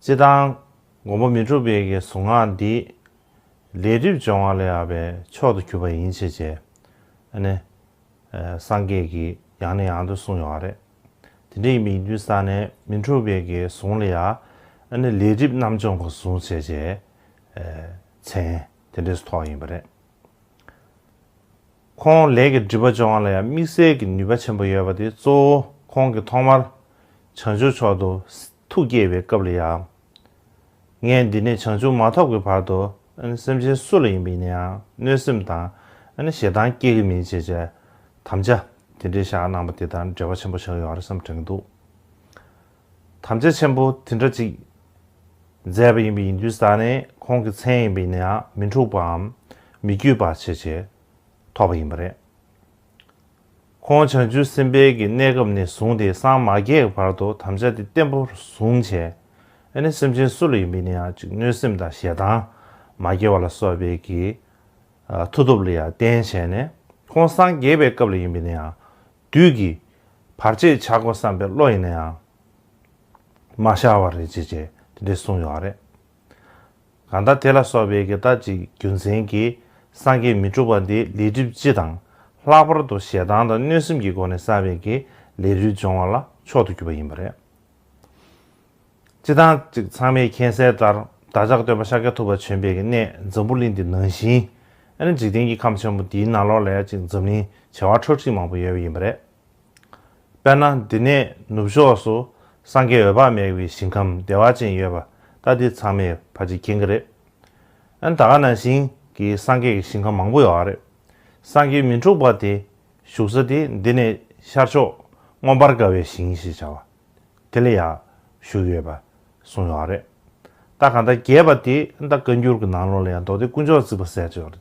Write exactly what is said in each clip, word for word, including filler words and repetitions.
སྤྱིར་བཏང་མགོན་པོ་མི་འཁྲུགས་པའི་གི་གཟུངས་སྔགས་འདི་ལས་སྒྲིབ་སྦྱོང་བ་ལ་ཡང་བའི་མཆོག་ཏུ་གྱུར་པ་ཡིན་ཞེས་བྱས། ཨ་ནི། ཨ་སངས་རྒྱས་ཀྱིས་ཡང་ནས་ཡང་དུ་གསུངས་ཡོད་རེད། དེ་འདྲ་ཡིན་པ་ཡིན་དུས་ཙང་ནས་མི་འཁྲུགས་པའི་གི་གཟུངས་ལ་ཡང་ཨ་ནི་ལས་སྒྲིབ་རྣམ་སྦྱོང་གི་གཟུངས་ཞེས་བྱས། ཨ་མཚན་དེ་འདྲས་སུ་ཐོགས་ཡིན་པ་རེད། ཁོང་ལས་ཀྱི་སྒྲིབ་པ་སྦྱོང་བ་ལ་ཡང་དམིགས་བསལ་གྱི་ནུས་པ་ཆེན་པོ་ཡོད་པ་དེ་གཙོ་བོ་ཁོང་གིས་ཐོག་མར་བྱང་ཆུབ་མཆོག་ཏུ་ཐུགས་བསྐྱེད་པའི་སྐབས་ལ་ཡང་། ངས་འདི་ནས་བྱང་ཆུབ་མ་ཐོབ་ཀྱི་བར་དུ་ཨ་ནི་སེམས་ཅན་སུ་ལ་ཡིན་པ་ཡིན་ན་ཡང་གནོད་སེམས་དང་ཨ་ནི་ཞེ་སྡང་སྐྱེ་གི་མིན་ཞེས་བྱས་དམ་བཅའ་དེ་འདྲའི་བཞག་གནང་པ་དེ་དང་འབྲེལ་བ་ཆེན་པོ་ཆགས་ཡོད་རེད་བསམ་དྲན་གྱི་འདུག་དམ་བཅའ་ཆེན་པོ་དེ་འདྲ་ཅིག་མཛད་པ་ཡིན་པ་ཡིན་དུས་ཙང་ནས་ཁོང་གི་མཚན་ཡིན་པ་ཡིན་ན་ཡང་མི་འཁྲུགས་པའམ་མི་བསྐྱོད་པ་བྱས་བྱས་ཐོགས་པ་ཡིན་པ་རེད། ཁོང་བྱང་ཆུབ་སེམས་དཔའི་གི་གནས་སྐབས་ནས་བཟུང་སྟེ་སངས་མ་རྒྱས་བར་དུ་དམ་བཅའ་དེ་བརྟན་པོར་བཟུང་བྱས། ཨ་ནི་སེམས་ཅན་སུ་ལ་ཡིན་པ་ཡིན་ན་ཡང་ཅིག་གནོད་སེམས་དང་ཞེ་སྡང་མ་སྐྱེ་བ་ལ་སོགས་པའི་གི་ཨ་མཐུ་སྟོབས་ལ་ཡང་བརྟེན་བྱས་ནས་ཁོང་སངས་རྒྱས་པའི་སྐབས་ལ་ཡིན་པ་ཡིན་ན་ཡང་བདུད་ཀྱི་བར་ཆད་བྱ་དགོས་བསམ་པའི་བློ་ཡིན་ན་ཡང་མ་ཤར་བ་རེད་ཅེས་བྱས་དེ་འདྲས་གསུངས་ཡོད་རེད། གང་ལྟར་དེ་ལ་སོགས་པའི་གི་ད་ཅིག་རྒྱུ་མཚན་གྱིས་སངས་རྒྱས་མི་འཁྲུགས་པ་འདི་ལས་སྒྲིབ་སྤྱི་དང་ལྷག་པར་དུ་ཞེ་སྡང་དང་གནོད་སེམས་ཀྱི་སྒོ་ནས་བསགས་པའི་གི་ལས་རིགས་སྦྱོང་བ་ལ་མཆོག་ཏུ་གྱུར་པ་ཡིན་པ་རེད། སྤྱིར་བཏང་ཅིག་ཚང་མས་མཁྱེན་གསལ་ལྟར་བདག་ཅག་སྟོན་པ་ཤཱཀྱ་ཐུབ་པ་བྱོན་པའི་གི་གནས་འཛམ་བུ་གླིང་འདི་ནང་བཞིན་ཨ་ནི་འཇིག་རྟེན་གྱི་ཁམས་ཆེན་པོ་འདིའི་ནང་ལོགས་ལ་ཡང་ཅིག་འཛམ་གླིང་བྱེ་བ་ཁྲག་ཁྲིག་མང་པོ་ཡོད་པ་ཡིན་པ་རེད། དཔེར་ན་འདི་ནས་ནུབ་ཕྱོགས་སུ་སངས་རྒྱས་འོད་དཔག་མེད་པའི་ཞིང་ཁམས་བདེ་བ་ཅན་ཡོད་པ་ད་འདི་ཚང་མས་ཕལ་ཆེར་མཁྱེན་གྱི་རེད། ཨ་ནི་ད་ག་ནང་བཞིན་གྱི་སངས་རྒྱས་ཀྱི་ཞིང་ཁམས་མང་པོ་ཡོད་རེད། སངས་རྒྱས་མི་འཁྲུགས་པ་དེ་བཞུགས་ས་དེ་འདི་ནས་ཤར་ཕྱོགས་མངོན་པར་དགའ་བའི་ཞིང་ཞེས་བྱ་བ་དེ་ལ་ཡང་བཞུགས་ཡོད་པ་གསུངས་ཡོད་རེད། ད་གང་ལྟར་རྒྱས་པ་དེ་ད་བཀའ་འགྱུར་གྱི་ནང་ལོགས་ལ་ཡང་མདོ་སྡེ་དཀོན་མཆོག་བརྩེགས་པ་ཟེར་ཅིག་ཡོད་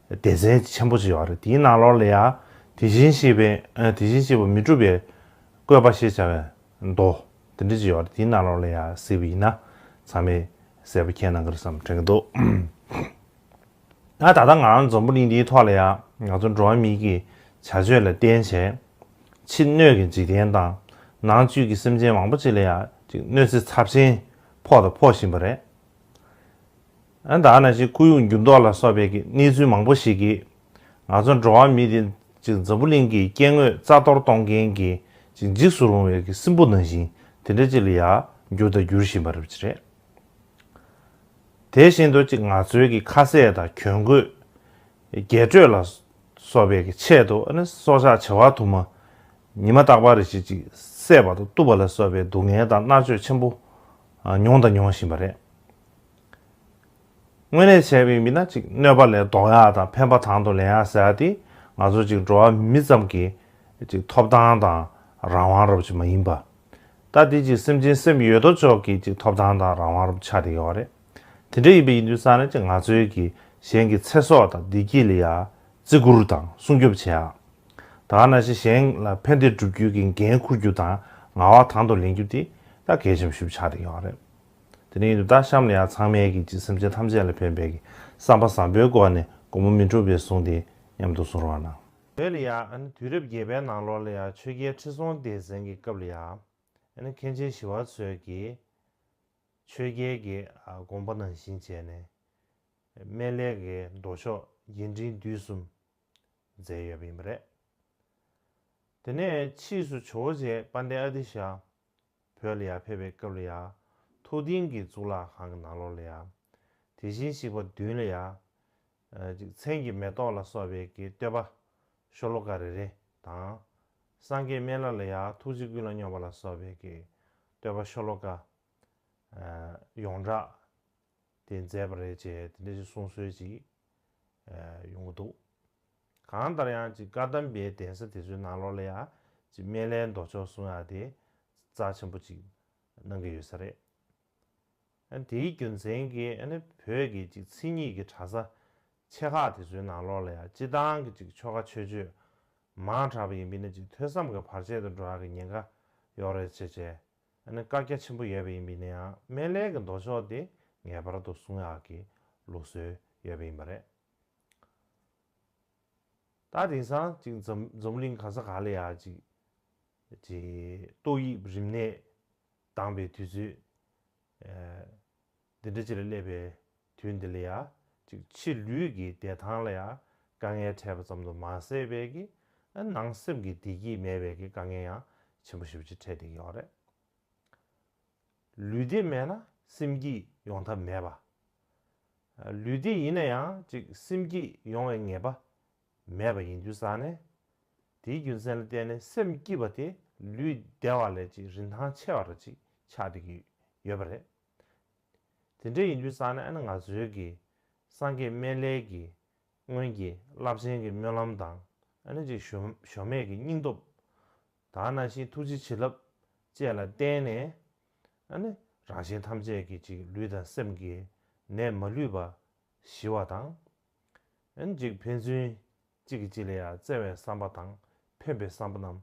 རེད། སྡེ་ཚན་ཆེན་པོ་ཅིག་ཡོད་རེད། དེའི་ནང་ལོགས་ལ་ཡང་དེ་བཞིན་གཤེགས་པའི་ཨ་དེ་བཞིན་གཤེགས་པ་མི་འཁྲུགས་པའི་བཀོད་པ་ཞེས་བྱ་བའི་མདོ་དེ་འདྲ་ཅིག་ཡོད་རེད། དེའི་ནང་ལོགས་ལ་ཡང་གཟིགས་པ་ཡིན་ན་ཚང་མས་གསལ་པོ་མཁྱེན་གནང་གི་རེད་བསམ་དྲན་གྱི་འདུག་ད་ད་ལྟ་ང་རང་འཛམ་བུ་གླིང་འདིའི་ཐོག་ལ་ཡང་ང་ཚོ་འགྲོ་བ་མི་གི་བྱ་སྤྱོད་ལ་བརྟེན་བྱས་ཕྱི་སྣོད་ཀྱི་འཇིག་རྟེན་དང་ནང་བཅུད་ཀྱི་སེམས་ཅན་མང་པོ་ཅིག་ལ་ཡང་ཅིག་གནོད་འཚེ་ཚབས་ཆེན་ཕོག་དང་ཕོག་བཞིན་པ་རེད། ཨ་ད་ནང་བཞིན་ཁོར་ཡུག་འགྱུར་ལྡོག་ལ་སོགས་པའི་གི་གནས་ཚུལ་མང་པོ་ཞིག་གིས་ང་ཚོ་འགྲོ་བ་མི་དེ་ཅིག་འཛམ་བུ་གླིང་གི་སྐྱེ་དངོས་རྩ་གཏོར་གཏོང་མཁན་གྱི་ཅིག་འཇིགས་སུ་རུང་བའི་གི་སྲིན་པོ་ནང་བཞིན་དེ་འདྲ་ཅིག་ལ་ཡང་འགྱུར་དང་འགྱུར་བཞིན་པ་རེད་ཅེས་རེད། དེ་བཞིན་དུ་ཅིག་ང་ཚོའི་གི་ཁ་ཟས་དང་གྱོན་གོས། རྒྱས་སྤྲོས་ལ་སོགས་པའི་གི་ཆེད་དུ་ཨ་ནི་སྲོག་ཆགས་བྱེ་བ་དུ་མ་ཉི་མ་རྟག་པར་རེ་བཞིན་ཅིག་བསད་པ་དང་གཏུབ་པ་ལ་སོགས་པའི་སྡུག་བསྔལ་དང་མནར་གཅོད་ཆེན་པོ་མྱོང་དང་མྱོང་བཞིན་པ་རེད། དངོས་གནས་བྱས་པའི་མི་ན་ཅིག་གནོད་པ་ལས་ལྡོག་ཡག་དང་ཕན་པ་དང་དུ་ལེན་ཡག་ཟེར་ཡག་དེ་ང་ཚོ་ཅིག་འགྲོ་བ་མི་ཙམ་གྱི་ཅིག་ཐོབ་ཐང་དང་རང་དབང་རབ་ཅིག་མ་ཡིན་པ། ད་དེ་ཅིག་སེམས་ཅན་སེམས་ཡོད་དོ་ཅོག་གི་ཅིག་ཐོབ་ཐང་དང་རང་དབང་རབ་ཆགས་བསྡད་ཡོད་རེད། དེ་འདྲ་ཡིན་པ་ཡིན་དུས་ཙང་ནས་ཅིག་ང་ཚོའི་གི་གཞན་གྱི་ཚེ་སྲོག་དང་བདེ་སྐྱིད་ལ་ཡ་བརྩི་བཀུར་དང་སྲུང་སྐྱོབ་བྱེད་ཡག་ད་ག་ནང་བཞིན་གཞན་ལ་ཕན་བདེ་བསྒྲུབ་རྒྱུ་གི་འགན་འཁུར་རྒྱུ་དང་ངག་དབང་དང་དུ་ལེན་རྒྱུ་དེ་ད་གལ་ཆེན་པོ་ཞིག་ཆགས་བསྡད་ཡོད་རེད། དེ་ནས་ཡིན་དུས་ད་གཤམ་ལ་ཡང་ཚང་མས་ཀྱི་ཅིག་སེམས་ཅན་ཐམས་ཅད་ལ་ཕན་པའི་གི་བསམ་པ་བཟང་པོའི་སྒོ་ནས་མགོན་པོ་མི་འཁྲུགས་པའི་གཟུངས་དེ་མཉམ་དུ་གསུང་རོགས་གནང་། བོད་ལ་ཡང་ཨ་ནི་དུས་རབས་བརྒྱད་པའི་ནང་ལོགས་ལ་ཡང་ཆོས་རྒྱལ་ཁྲི་སྲོང་ལྡེ་བཙན་གྱི་སྐབས་ལ་ཡང་ཨ་ནི་མཁན་ཆེན་ཞི་བ་འཚོས་ཀྱིས་ཆོས་རྒྱལ་གྱི་ཨ་དགོངས་པ་ནང་བཞིན་བྱས་ནས་སྨན་བླའི་གི་མདོ་ཕྱོགས་རྒྱས་འབྲིང་བསྡུས་གསུམ་མཛད་ཡོད་པ་ཡིན་པ་རེད། དེ་ནས་ཕྱིས་སུ་ཇོ་བོ་རྗེ་དཔལ་ལྡན་ཨ་ཏི་ཤ་བོད་ལ་ཡར་ཕེབས་པའི་སྐབས་ལ་ཡང་ཐུབ་བསྟན་གྱི་གཙུག་ལག་ཁང་གི་ནང་ལོགས་ལ་ཡང་དེ་བཞིན་གཤེགས་པ་མདུན་ལ་ཡང་ཅིག་མཚན་གྱི་མེ་ཏོག་ལ་སོགས་པའི་གི་བསྟོད་པ་ཤོ་ལོ་ཀ་རེ་རེ་དང་། སངས་རྒྱས་སྨན་བླ་ལ་ཡང་ཐུགས་རྗེ་ཀུན་ལ་སྙོམས་པ་ལ་སོགས་པའི་གི་བསྟོད་པ་ཤོ་ལོ་ཀ་ཡོངས་གྲགས་དེ་མཛད་པ་རེད་ཅེས་དེ་འདྲ་ཞིག་གསུང་སྲོལ་ཅིག་ཡོང་གི་འདུག་གང་ལྟར་ཡང་ཅིག་བཀའ་གདམས་པའི་གདན་ས་དེ་ཚོའི་ནང་ལོགས་ལ་ཡང་ཅིག་སྨན་བླའི་མདོ་ཕྱོགས་གསུང་ཡག་དེ་རྩ་ཆེན་པོ་ཅིག་གནང་གི་ཡོད་ས་རེད། ཨ་ནི་དེའི་རྒྱུ་མཚན་གྱིས་ཨ་ནི་བོད་ཀྱི་ཅིག་མཚན་ཉིད་ཀྱི་གྲྭ་ས་ཆེ་ཁག་དེ་ཚོའི་ནང་ལོགས་ལ་ཡང་སྤྱི་བཏང་གི་ཅིག་ཆོ་ག་ཆོས་སྤྱོད་མང་དྲགས་པ་ཡིན་པས་ན་ཅིག་ཐོས་བསམ་གྱི་བར་ཆད་དུ་འགྲོ་ཡག་གི་ཉེན་ཁ་ཡོད་རེད་ཅེས་བྱས། ཨ་ནི་བཀག་རྒྱ་ཆེན་པོ་ཡོད་པ་ཡིན་པས་ན་ཡང་སྨན་བླའི་གི་མདོ་ཕྱོགས་དེ་ངེས་པར་དུ་གསུང་ཡག་གི་ལུགས་སྲོལ་ཡོད་པ་ཡིན་པ་རེད། ད་དེང་སང་ཅིག་འཛམ་འཛམ་གླིང་ག་ས་ག་ལ་ཡང་ཅིག་ཅིག་ཏོག་དབྱིབས་རིམས་ནད་དྭངས་པའི་དུས་ཚོད་ དེ་འདྲ་ཅིག་ལ་སླེབས་པའི་དུས་འདི་ལ་ཡ་ཅིག་ཕྱི་ལུས་ཀྱི་བདེ་ཐང་ལ་ཡ་དཀའ་ངལ་འཕྲད་པ་ཙམ་དུ་མ་ཟད་པའི་གི་ནང་སེམས་ཀྱི་བདེ་སྐྱིད་མེད་པའི་གི་དཀའ་ངལ་ཡང་ཆེན་པོ་ཞེ་པོ་ཅིག་འཕྲད་བསྡད་ཀྱི་ཡོད་རེད། ལུས་བདེ་མེད་ན་སེམས་སྐྱིད་ཡོང་ཐབས་མེད་པ། ལུས་བདེ་ཡིན་ན་ཡང་ཅིག་སེམས་སྐྱིད་ཡོང་བའི་ངེས་པ་མེད་པ་ཡིན་དུས་ཙང་ནས། དེའི་རྒྱུ་མཚན་ལ་བརྟེན་ནས་སེམས་སྐྱིད་པ་དེ་ལུས་བདེ་བ་ལས་ཅིག་རིན་ཐང་ཆེ་བ་རུ་ཅིག་ཆགས་བསྡད་ཀྱི་ཡོད་པ་རེད། དེ་འདྲ་ཡིན་དུས་ཙང་ནས་ཨ་ནི་ང་ཚོའི་གི་སངས་རྒྱས་སྨན་བླའི་གི་སྔོན་གྱི་རླབས་ཆེན་གྱི་སྨོན་ལམ་དང་། ཨ་ནི་ཅིག་གཞོམ་གཞོམ་མེད་ཀྱི་སྙིང་སྟོབས། ད་ག་ནང་བཞིན་ཐུགས་རྗེ་བྱིན་རླབས་བཅས་ལ་བརྟེན་ནས། ཨ་ནི་རང་གཞན་ཐམས་ཅད་ཀྱི་ཅིག་ལུས་དང་སེམས་ཀྱི་ནད་མ་ལུས་པ་ཞི་བ་དང་། ཨ་ནི་ཅིག་ཕན་ཚུན་གཅིག་གིས་གཅིག་ལ་ཡང་བརྩེ་བའི་བསམ་པ་དང་ཕན་པའི་བསམ་པ་རྣམས་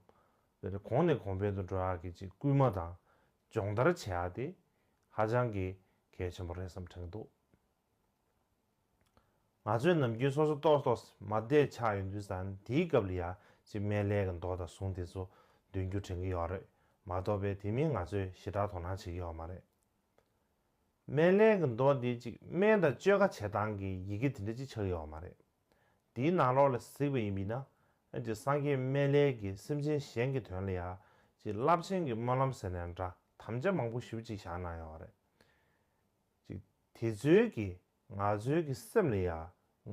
དེ་གོང་ནས་གོང་འཕེལ་དུ་འགྲོ་ཡག་གི་ཅིག་སྐུལ་མ་དང་སྦྱོང་བརྡར་བྱེད་ཡག་དེ་ཧ་ཅང་གི་གལ་ཆེན་པོ་རེད་བསམ་དྲན་གྱི་འདུག། ང་ཚོས་ནམ་རྒྱུན་སོ་སོ་ཏོག་ཏོག་མ་བསྡད་ཆགས་ཡོང་དུས་ཙང་དེའི་སྐབས་ལ་ཡ་ཅིག་སྨན་བླའི་གི་མདོ་དང་གཞུང་དེ་ཚོ་འདོན་རྒྱུ་དྲན་གྱི་ཡོད་རེད་མ་གཏོགས་པའི་དེ་མིན་ང་ཚོས་ཞེ་དྲག་དོ་སྣང་བྱེད་ཀྱི་ཡོད་མ་རེད། སྨན་བླའི་གི་མདོ་འདི་ཅིག་སྨན་དང་བཅོས་ཁ་བྱེད་སྟངས་ཀྱི་ཡི་གེ་དེ་འདྲ་ཅིག་ཆགས་ཀྱི་ཡོད་མ་རེད། དེའི་ནང་ལོགས་ལ་གཟིགས་པ་ཡིན་པས་ན། ཨ་ཅིག་སངས་རྒྱས་སྨན་བླའི་གི་སེམས་ཅན་གཞན་གྱི་དོན་ལ་ཡ་ཅིག་རླབས་ཆེན་གྱི་སྨོན་ལམ་ཟེར་ནའང་འདྲ་དམ་བཅའ་མང་པོ་ཞེ་པོ་ཅིག་བཞག་གནང་ཡོད་རེད། ཅིག་དེ་ཚོའི་གི་ང་ཚོའི་གི་སེམས་ལ་ཡ་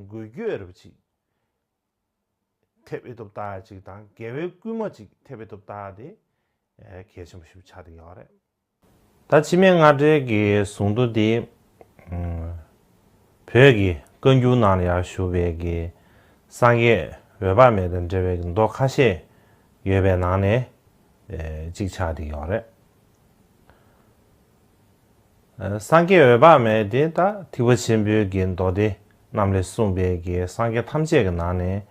འགུལ་སྐྱོད་རེ་བ་ཅིག་ཐེབས་ཡོད་ཐུབ་ལྟ་ཅིག་དང་དགེ་བའི་བསྐུལ་མ་ཅིག་ཐེབས་ཡོད་ཐུབ་ལྟ་དེ་གལ་ཆེན་པོ་ཞིག་ཆགས་བསྡད་ཡོད་རེད། ད་འཆི་མེད་རྔ་སྒྲའི་གི་གཟུངས་མདོ་འདི་བོད་ཀྱི་བཀའ་འགྱུར་ནང་ལ་ཡང་བཞུགས་པའི་གི་སངས་རྒྱས་འོད་དཔག་མེད་དང་འབྲེལ་བའི་མདོ་ཁ་ཤས་ཡོད་པའི་ནང་ནས་གཅིག་ཆགས་བསྡད་ཡོད་རེད། སངས་རྒྱས་འོད་དཔག་མེད་དེ་ད་ཐེག་པ་ཆེན་པོའི་གི་མདོ་སྡེ་རྣམས་ལས་གསུངས་པའི་གི་སངས་རྒྱས་ཐམས་ཅད་ཀྱི་ནང་ནས་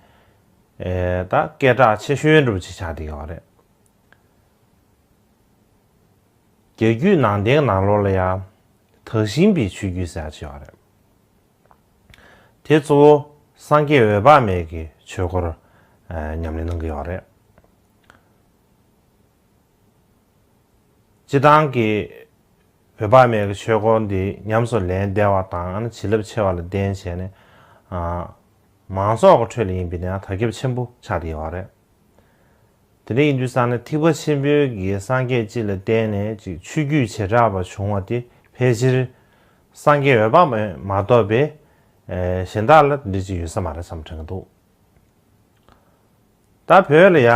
ད་སྐད་གྲགས་ཆེ་ཤོས་འདྲ་པོ་ཅིག་ཆགས་བསྡད་ཡོད་རེད། རྒྱ་རྒྱུད་ནང་བསྟན་ནང་ལོགས་ལ་ཡང་དག་ཞིང་པའི་ཆོས་བརྒྱུད་ཟེར་ཡག་ཅིག་ཡོད་རེད། དེ་གཙོ་བོ་སངས་རྒྱས་འོད་དཔག་མེད་ཀྱི་ཆོས་སྐོར་ཨ་ཉམས་ལེན་གནང་གི་ཡོད་རེད། སྤྱིར་བཏང་གི་འོད་དཔག་མེད་ཀྱི་ཆོས་སྐོར་འདི་ཉམས་སུ་ལེན་བདེ་བ་དང་ཨ་ནི་བྱིན་རླབས་ཆེ་བ་ལ་བརྟེན་བྱས་ནས་ཨ་མང་ཚོགས་ཀྱི་ཁྲོད་ལ་ཡིན་པས་ན་དར་ཁྱབ་ཆེན་པོ་ཆགས་བསྡད་ཡོད་རེད། དེ་འདྲ་ཡིན་དུས་ཙང་ནས་ཐེག་པ་ཆེན་པོའི་གི་སངས་རྒྱས་སྤྱི་ལ་བརྟེན་ནས་ཅིག་ཆོས་བརྒྱུད་བྱེ་བྲག་པ་བྱུང་བ་དེ་ཕལ་ཆེར་སངས་རྒྱས་འོད་དཔག་མེད་མ་གཏོགས་པའི་ཨེ་གཞན་དག་ལ་དེ་འདྲ་ཅིག་ཡོད་ས་མ་རེད་བསམ་དྲན་གྱི་འདུག། ད་བོད་ལ་ཡ་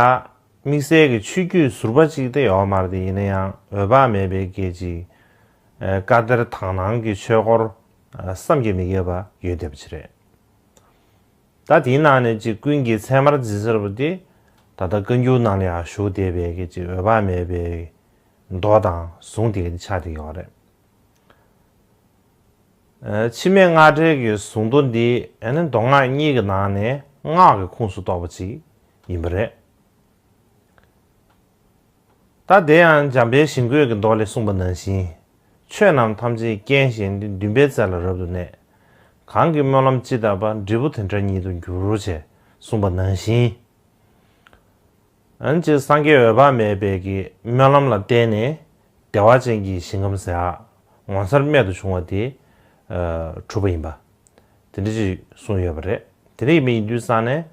དམིགས་བསལ་གྱི་ཆོས་བརྒྱུད་ཟུར་པ་ཅིག་དེ་ཡོད་མ་རེད་དེ། ཡིན་ན་ཡང་འོད་དཔག་མེད་པའི་སྐད་ཅིག་ཨེ་བཀའ་གཏེར་དག་སྣང་གི་ཆོས་སྐོར་ཨེ་བསམ་གྱིས་མི་ཁྱབ་པ་ཡོད་བསྡད་པ་ཅིག་རེད། ད་དེའི་ནང་ནས་ཅིག་ཀུན་གྱི་ཚད་མར་འཛིན་ཟེར་བ་དེ་ད་ལྟ་བཀའ་འགྱུར་ནང་ལ་ཡང་བཞུགས་བསྡད་པའི་གི་ཅིག་འོད་དཔག་མེད་པའི་མདོ་དང་གཟུངས་དེ་ག་ཆགས་བསྡད་ཡོད་རེད། ཨ་འཆི་མེད་རྔ་སྒྲའི་གི་གཟུངས་མདོ་འདི་ཨ་ནི་མདོ་སྔགས་གཉིས་ཀྱི་ནང་ནས་སྔགས་ཀྱི་ཁོངས་སུ་གཏོགས་པ་ཅིག་ཡིན་པ་རེད། ད་དེ་ཡང་འཇམ་དཔལ་ཞིང་བཀོད་ཀྱི་མདོ་ལས་གསུངས་པ་ནང་བཞིན། ཆོས་རྣམས་ཐམས་ཅད་རྐྱེན་བཞིན་ཏེ། འདུན་པའི་རྩེ་ལ་རབ་ཏུ་གནས། གང་གིས་སྨོན་ལམ་ཅི་བཏབ་པ། འབྲས་བུ་དེ་འདྲ་ཉིད་དུ་འགྱུར། ཅེས་གསུངས་པ་ནང་བཞིན། ཨ་ནི་ཅིག་སངས་རྒྱས་འོད་དཔག་མེད་པའི་གི་སྨོན་ལམ་ལ་བརྟེན་ནས་བདེ་བ་ཅན་གྱི་ཞིང་ཁམས་ཟེར་ཡག་ངོ་མཚར་རྨད་དུ་བྱུང་བ་དེ་ཨ་གྲུབ་པ་ཡིན་པ། དེ་འདྲ་ཅིག་གསུངས་ཡོད་པ་རེད། དེ་འདྲ་ཡིན་པ་ཡིན་དུས་ཙང་ནས་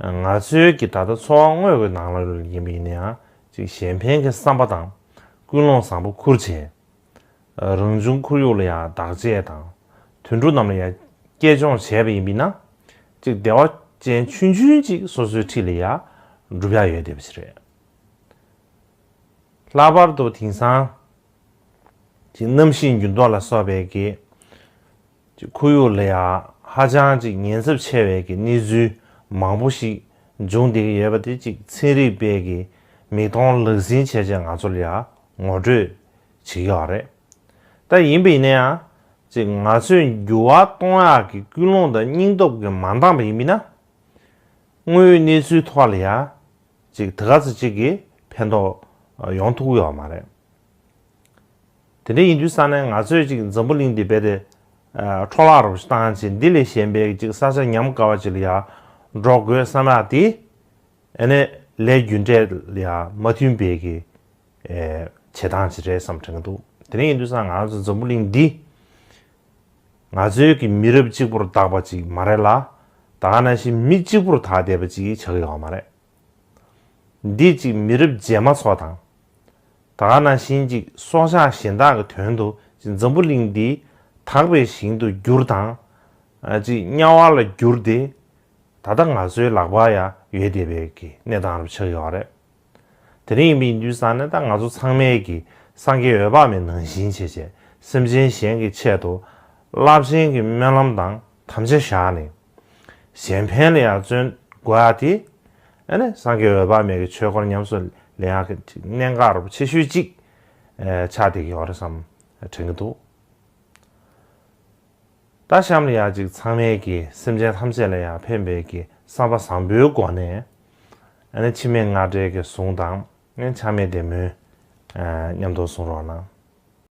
ང་ཚོའི་གི་ད་ལྟ་འཚོ་བ་དངོས་ཀྱི་ནང་ལ་ཡིན་པ་ཡིན་ན་ཡང་ཅིག་གཞན་ཕན་གྱི་བསམ་པ་དང་ཀུན་སློང་བཟང་པོ་ཁུར་བྱས། རང་བྱུང་ཁོར་ཡུག་ལ་ཡང་བདག་གཅེས་དང་དུད་འགྲོ་རྣམས་ལ་ཡང་གཅེས་སྐྱོང་བྱས་པ་ཡིན་པས་ན། ཅིག་བདེ་བ་ཅན་ཆུང་ཆུང་ཅིག་སོ་སོའི་འཁྲིས་ལ་ཡང་འགྲུབ་ཡག་ཡོད་བསྡད་པ་ཞིག་རེད། ལྷག་པར་དུ་དེང་སང་ཅིག་གནམ་གཤིས་འགྱུར་ལྡོག་ལ་སོགས་པའི་གི་ཅིག་ཁོར་ཡུག་ལ་ཡང་ཧ་ཅང་ཅིག་ཉེན་ཚབས་ཆེ་བའི་གི་གནས་ཚུལ་མང་པོ་ཞིག་འབྱུང་བསྡད་ཀྱི་ཡོད་པ་དེ་ཅིག་ཚན་རིག་པས་གི་མིག་མཐོང་ལག་ཟིན་བྱས་བྱས་ང་ཚོ་ལ་ཡང་ངོ་སྤྲོད་བྱེད་ཀྱི་ཡོད་རེད། ད་ཡིན་པ་ཡིན་ན་ཡང་ཅིག་ང་ཚོས་འགྱུར་བ་གཏོང་ཡག་གི་ཀུན་སློང་དང་སྙིང་སྟོབས་ཀྱིས་མ་འདང་པ་ཡིན་པ་ཡིན་ན། དངོས་ཡོད་གནས་ཚུལ་ཐོག་ལ་ཡང་ཅིག་དེ་ག་ཚོད་ཅིག་གི་ཕན་ཐོགས་ཡོང་ཐུབ་ཀྱི་ཡོད་མ་རེད། དེ་འདྲ་ཡིན་དུས་ཙང་ནས་ང་ཚོས་ཅིག་འཛམ་བུ་གླིང་འདི་རྦད་དེ་འཕྲོ་བརླག་རོབ་ཞིག་བཏང་ཅིག་འདི་ལས་གཞན་པའི་ཅིག་ས་ཆ་ཉམས་དཀའ་བ་ཅིག་ལ་ཡང་འགྲོ་དགོས་བསམ་ཡག་དེ། ཨ་ནི་ལས་རྒྱུ་འབྲས་ལ་ཡང་མ་མཐུན་པའི་གི་ཨེ་བྱེད་སྟངས་ཅིག་རེད་བསམ་དྲན་གྱི་འདུག། དེ་འདྲ་ཡིན་དུས་ཙང་ང་ཚོ་འཛམ་བུ་གླིང་འདི་ ང་ཚོའི་གི་མི་རབས་གཅིག་པུར་བཏགས་པ་ཅིག་མ་རེད་ལ། ད་ག་ནང་བཞིན་མི་གཅིག་པུར་བཏགས་བསྡད་པ་ཅིག་ཆགས་ཀྱི་ཡོད་མ་རེད། འདི་ཅིག་མི་རབས་རྗེས་མ་ཚོ་དང་། ད་ག་ནང་བཞིན་ཅིག་སྲོག་ཆགས་གཞན་དག་གི་དོན་དུ་ཅིག་འཛམ་བུ་གླིང་འདི་དག་པའི་ཞིང་དུ་བསྒྱུར་དང་། ཨ་ཅིག་དམྱལ་བ་ལ་བསྒྱུར་ཏེ། ད་ལྟ་ང་ཚོའི་ལག་པར་ཡང་ཡོད་བསྡད་པའི་གི་གནས་སྟངས་རུ་ཆགས་ཡོད་རེད། དེ་རིང་ཡིན་པའི་དུས་ཙང་ནས་ད་ང་ཚོ་ཚང་མས་ཀྱི་སངས་རྒྱས་འོད་དཔག་མེད་ནང་བཞིན་བྱས་བྱས་སེམས་ཅན་གཞན་གྱི་ཆེད་དུ་རླབས་ཆེན་གྱི་སྨོན་ལམ་དང་དམ་བཅའ་བཞག་ནས། གཞན་ཕན་ལ་ཡང་བརྩོན་དགོས་ཡ་དེ། ཨ་ནི་སངས་རྒྱས་འོད་དཔག་མེད་ཀྱི་ཆོས་སྐོར་ཉམས་སུ་ལེན་ཡག་གི་གནད་འགག་རུ་ཆེ་ཤོས་གཅིག་ཆགས་བསྡད་ཀྱི་ཡོད་རེད་བསམ་དྲན་གྱི་འདུག་ད་གཤམ་ལ་ཡང་ཅིག་ཚང་མས་ཀྱི་སེམས་ཅན་ཐམས་ཅད་ལ་ཡང་ཕན་པའི་གི་བསམ་པ་བཟང་པོའི་སྒོ་ནས། ཨ་ནི་འཆི་མེད་རྔ་སྒྲའི་གི་གཟུངས་དང་ཨ་ནི་ཆག་མེད་བདེ་སྨོན་མཉམ་དུ་གཟུང་རོགས་གནང་